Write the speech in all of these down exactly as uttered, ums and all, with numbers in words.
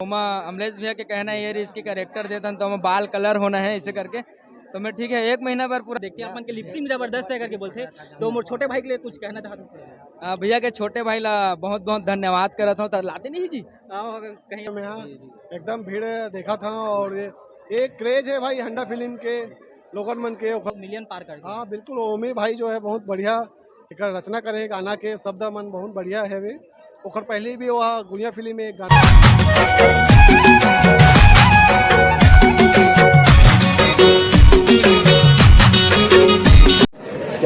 ओमा अमलेश भैया के कहना ये रहिस कि कैरेक्टर देथन तो ओमा बाल कलर होना है, इसे करके। तो मैं ठीक है, एक महीना बर पूरा देखते हैं, अपन के लिपसिंग जबरदस्त है करके बोलते। तो मोर छोटे भाई के लिए कुछ कहना चाहते हैं? आ, भैया के छोटे भाई ला बहुत बहुत धन्यवाद करत हूँ। तो लाते नहीं जी। आओ, अगर कहीं में हाँ, जी, जी। एकदम भीड़ देखा था और ये एक क्रेज है भाई हंडा फिल्म के, लोगन मन के। ओकर मिलियन पार कर दिया। हाँ, बिल्कुल, ओमी भाई जो है बहुत बढ़िया एकर रचना करे हे गाना के, शब्द मन बहुत बढ़िया है वे। ओकर पहले भी वो गुड़िया फिल्म में एक गाना।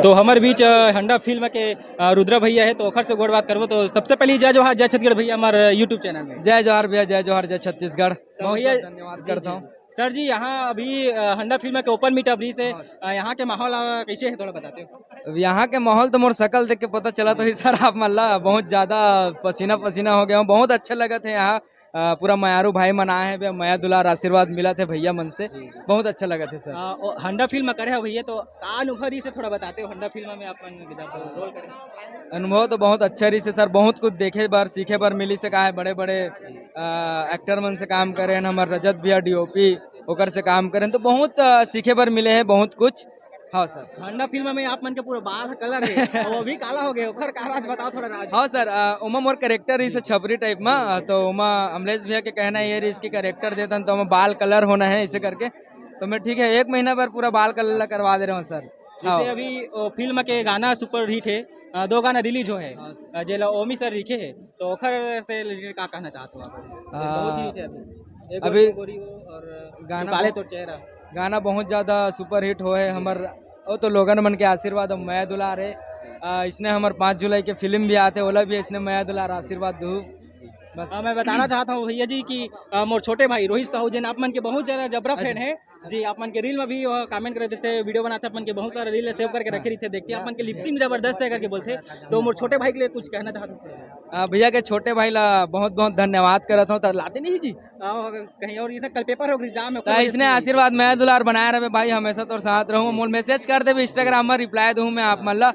तो हमर बीच, अ, हंडा फिल्म के, अ, रुद्रा भैया है, तो ओखर से गोठ बात करबो। तो सबसे पहले जय जोहार, जय छत्तीसगढ़ भैया, हमारे YouTube चैनल में। जय जोहार भैया, जय जोहार, जय छत्तीसगढ़। तो बहुत भैया, बहुत धन्यवाद जी, करता जी, हूँ। जी। सर जी, यहाँ अभी, अ, हंडा फिल्म के ओपन मीटअप रहिस हे, हाँ, सर। अ, यहाँ के माहौल, अ, कैसे है, थोड़ा बताते हो? अब यहाँ के माहौल तो मोर शकल देख के पता चला तो ही सर, आप मन ला बहुत ज्यादा पसीना पसीना हो गया हूँ। बहुत अच्छा लगत है यहाँ। अ, पूरा मयारू भाई मन आए हैं, मया दुलार आशीर्वाद मिलत है भैया मन से। जी, जी। बहुत अच्छा लगत है सर। अ, ओ, हंडा फिल्म करे हो भैया, तो का अनुभव रहिस हे, थोड़ा बताते हो? हंडा फिल्म में आप मन जब रोल करे। अनुभव तो बहुत अच्छा रहिस हे सर, बहुत कुछ देखे बर, सीखे बर मिलिस हे, का है बड़े बड़े, अ, एक्टर मन से काम करे हैं, हमर रजत भैया डीओपी, ओकर से काम करे हैं, तो बहुत, अ, सीखे बर मिले हैं बहुत कुछ। हाँ सर। हंडा फिल्म में आप मन के पूरा बाल कलर है, वो भी काला हो गए, ओकर का राज बताओ थोड़ा राज। हाँ सर, अ, ओमा मोर कैरेक्टर रहिस हे छपरी टाइप में, अ, तो ओमा अमलेश भैया के कहना ये रहिस कि कैरेक्टर देथन तो ओमा बाल कलर होना है, इसे करके। तो मैं ठीक है, एक महीना बर पूरा बाल कलर ला करवा दे रहा हूँ सर। जैसे हाँ। अभी, ओ, फिल्म के गाना सुपर हिट है, अ, दो गाना रिलीज हो है, हाँ सर। अ, जेला ओमी सर लिखे है, तो ओखर से रिलेटेड का कहना चाहत हो आप? हाँ। बहुत ही हिट है अभी। एक अभी गोरी हो और गाना काले बहुत, तोर चेहरा। गाना बहुत ज्यादा सुपर हिट हो है। जी। हमर, वो तो लोगन मन के आशीर्वाद और मया दुलार है। अ, इसने हमर पाँच जुलाई के फिल्म भी आते, ओला भी इसने मया दुलार आशीर्वाद दू। बस। हाँ, मैं बताना चाहता हूँ भैया जी कि, अ, मोर छोटे भाई रोहित साहू, जेन आप मन के बहुत ज्यादा जबरा अच्छा। फैन है। जी, आप मन के रील में भी, अ, कमेंट करे देते, वीडियो बनाते, अपन के बहुत सारा रील सेव करके रखे रहिथे, देखते, हाँ। अपन के लिपसिंग जबरदस्त है करके बोलते। तो मोर छोटे भाई के लिए कुछ कहना चाहते हैं? अ, भैया के छोटे भाई ला बहुत बहुत धन्यवाद करत हूँ। तो लाते नहीं जी। आओ, अगर कहीं और इसे कल पेपर हो, एग्जाम है, तो कोई इसने वजह से आशीर्वाद, मया दुलार बनाए रहे भाई, हमेशा तोर साथ रहूँ। मोर मैसेज कर देबे, इंस्टाग्राम में रिप्लाई दूँ मैं आप मन ला।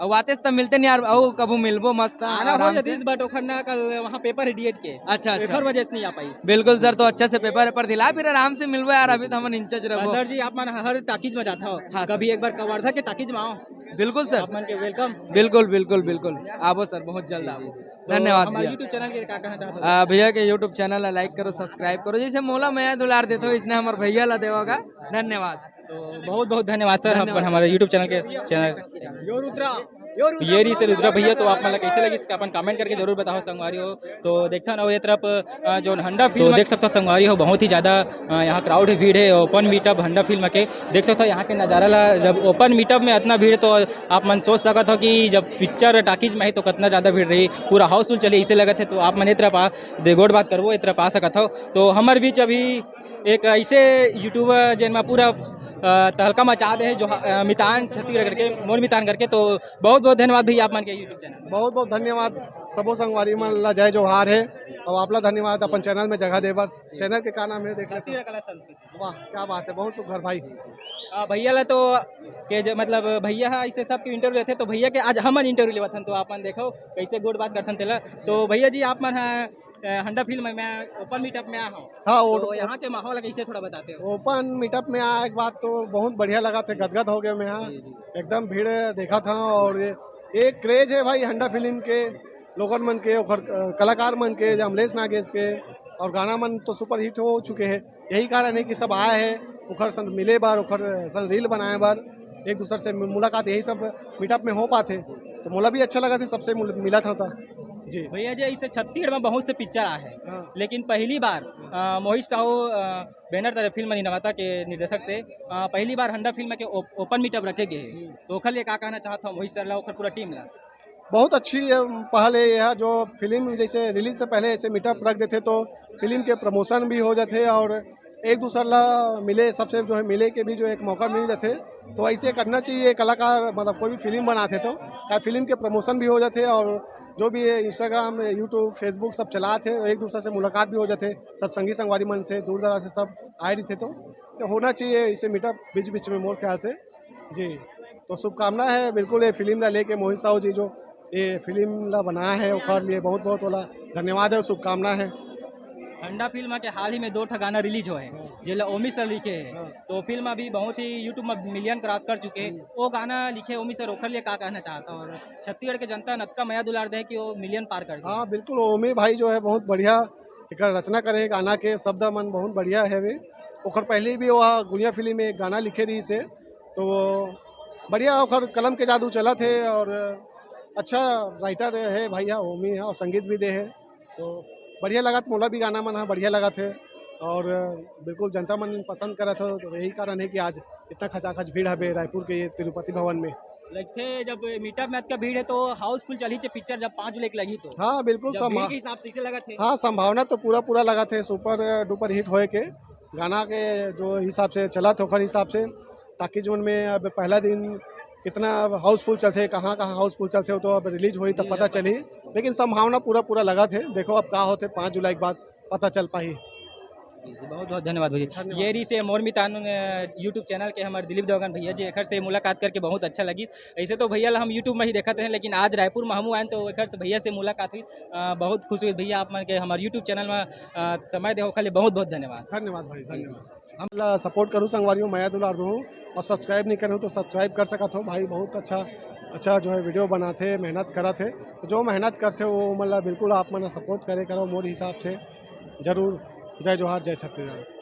अउ आतेस त मिलते नहीं यार, अउ कभू मिलबो मस्त आना हो आराम से। जतीस, but ओखर ना कल वहाँ पेपर है डीएड के। अच्छा, अच्छा। एकर वजह से नहीं आ पाइस। बिल्कुल सर, तो अच्छा से पेपर वेपर दिला, फिर आराम से मिलबो यार, अभी तो हमन इंचज हाँ, रहबो। सर जी, आप मन हर टाकीज में जाता हो, हाँ, सर। कभी एक बार कवर्धा के टाकीज में आओ। बिल्कुल सर। आप मन के welcome। बिल्कुल, बिल्कुल, बिल्कुल। आबो सर, बहुत जल्द जी, आबो। जी। तो धन्यवाद हमारे भैया। YouTube चैनल के क्या कहना चाहते हो? आ, भैया के YouTube चैनल ला लाइक करो, सब्सक्राइब करो, जैसे मोला मया दुलार देते हो, इसने हमर भैया ला देवा का। धन्यवाद। तो बहुत बहुत धन्यवाद सर, धन्यवाद अपन हमारे सर। YouTube चैनल के चैनल यो रुद्रा, यो रुद्रा ये रही से रुद्रा भैया, तो आप मन ला कैसे लगिस अपन कमेंट करके जरूर बताओ संगवारी हो। तो देखथन अउ ये तरफ, अ, जोन हंडा तो फिल्म देख सकथो संगवारी हो, बहुत ही ज्यादा, अ, यहाँ क्राउड है, भीड़ है ओपन मीटअप हंडा फिल्म के। देख सकथो यहाँ के नजारा ला, जब ओपन मीटअप में इतना भीड़ तो आप मन सोच सकत हो कि जब पिक्चर टाकीज में ही तो कितना ज्यादा भीड़ रही, पूरा हाउसफुल चली इसे लगत है। तो आप मन ए तरफ आ, दे गोठ बात करबो, ए तरफ आ सकत हो। तो हमर बीच अभी एक ऐसे यूट्यूबर जेन में पूरा, अ, तहलका मचा दे है, जो, अ, मितान छत्तीसगढ़ करके, मोर मितान करके। तो बहुत बहुत धन्यवाद भैया आप मन के YouTube चैनल। बहुत बहुत धन्यवाद सबो संगवारी मन ला, जय जोहार है। और आप ला धन्यवाद अपन चैनल में जगह दे बर। चैनल के का नाम है, देख लेते हैं। छत्तीसगढ़ कला संस्कृति। वाह, क्या बात है, बहुत सुघर भाई। आ, भैया ला तो के ज-, मतलब भैया है, इसे सबके इंटरव्यू लेते, तो भैया के आज हमन इंटरव्यू लेवत हन, तो आप मन देखो कैसे गोठ बात करथन तेला। तो भैया जी, आप मन ह, अ, हंडा फिल्म में ओपन मीटअप में आ हो। हाँ, वो तो यहाँ के माहौल कैसे, थोड़ा बताते हो? ओपन मीटअप में आए के बाद तो बहुत बढ़िया लगा थे, गदगद हो गया मैं यहाँ। जी, जी। एकदम भीड़ देखा था और ये एक क्रेज है भाई हंडा फिल्म के, लोगन मन के, ओकर, अ, कलाकार मन के, अमलेश नागेश के, और गाना मन तो सुपर हिट हो चुके हैं। यही कारण है कि सब आए हैं ओखर संग मिले बर, ओखर संग रील बनाए बर, एक दूसर से मु-, मुलाकात यही सब मीटअप में हो पाथे। तो मोला भी अच्छा लगा थे, सबसे मुल-, मिला था, था। जी। भैया जी, इसे छत्तीसगढ़ में बहुत से पिक्चर आए हैं, हाँ। लेकिन पहली बार, अ, मोहित साहू, अ, बैनर तरह फिल्म निर्माता के निर्देशक से, अ, पहली बार हंडा फिल्म के ओप-, ओपन मीटअप रखे गए हैं। हम्म। तो ओखर लिए का कहना चाहत हो मोहित सर ला, ओखर पूरा टीम ला? बहुत अच्छी, अ, पहल है यह, जो फिल्म जैसे रिलीज से पहले ऐसे मीटअप रख देते तो फिल्म के प्रमोशन भी हो जाते और एक दूसर ला मिले, सबसे जो है मिले के भी जो एक मौका मिल जाते। तो ऐसे करना चाहिए कलाकार, मतलब कोई भी फिल्म बनाते तो क्या फिल्म के प्रमोशन भी हो जाते और जो भी ये Instagram, YouTube, Facebook सब चलाते, एक दूसरे से मुलाकात भी हो जाते, सब संगी संगवारी मन से दूर दराज से सब आए रहते। तो, तो होना चाहिए इसे मीटअप बीच बीच में, मोर ख्याल से। जी, तो शुभकामना है बिल्कुल ये फिल्म ला लेके मोहित साहू जी जो ये फिल्म ला बनाया है, ओकर लिए बहुत बहुत ओला धन्यवाद है और शुभकामना है। ठंडा फिल्म के हाल ही में दो ठा गाना रिलीज होए हे, हाँ। जेला ओमी सर लिखे हे। हाँ। तो फिल्म अभी बहुत ही YouTube में मिलियन क्रॉस कर चुके हे। हम्म। वो गाना लिखे ओमी सर, ओखर लिए का कहना चाहता हो? और छत्तीसगढ़ के जनता नतका मया दुलार दे हे कि वो मिलियन पार कर गए। हाँ, बिल्कुल, ओमी भाई जो है बहुत बढ़िया एकर रचना करे हे गाना के, शब्द मन बहुत बढ़िया हे। ओखर पहले भी वो गुड़िया फिल्म में एक गाना लिखे रहिस हे, तो वो बढ़िया ओखर कलम के जादू चलत हे और अच्छा राइटर हे भाई, हाँ, ओमी हे और संगीत भी दे हे। तो बढ़िया लगत मोला भी गाना मन ह बढ़िया लगत हे और बिल्कुल जनता मन पसंद करत हे, तो यही कारण हे कि आज इतना खचाखच भीड़ हवे रायपुर के ये तिरुपति भवन में। लगथे जब मीटअप में अतका भीड़ हे तो हाउसफुल चलही चे पिक्चर जब पाँच जुलाई के लगही तो। हाँ, बिल्कुल जब भीड़ संभा-, के हिसाब से इसे लगत हे। हाँ, संभावना तो पूरा पूरा लगत हे सुपर डुपर हिट होए के, गाना के जो हिसाब से चलत हे ओकर हिसाब से, ताकि जोन में अब पहला दिन कितना हाउसफुल चलथे, कहाँ कहाँ हाउसफुल चलथे, वो तो अब रिलीज होही तब जी, पता जब चलही, लेकिन संभावना पूरा पूरा लगत हे। देखो अब का होथे, पाँच जुलाई के बाद पता चल पाही। जी, जी, बहुत बहुत धन्यवाद भैया। धन्यवाद। ये रहिस हे मोर मितान YouTube चैनल के हमर दिलीप देवगन भैया जी, एखर से मुलाकात करके बहुत अच्छा लगिस। ऐसे तो भैया ला हम YouTube में ही देखत रहे, लेकिन आज रायपुर में हमू आएन तो एखर से भैया से मुलाकात हुई। अ, बहुत खुश हुई भैया आप मन के हमर YouTube चैनल में, अ, समय दे ओखर लिए बहुत बहुत धन्यवाद। धन्यवाद भाई, धन्यवाद। हमला सपोर्ट करू संगवारियों, मया दुलार दू और सब्सक्राइब नहीं करे हो तो सब्सक्राइब कर सकत हो भाई। बहुत अच्छा अच्छा जो है वीडियो बनाथे, मेहनत करत हे। तो जो मेहनत करथे वो मतलब बिल्कुल आप मन सपोर्ट करे करो मोर हिसाब से। जरूर। जय जोहार, जय छत्तीसगढ़।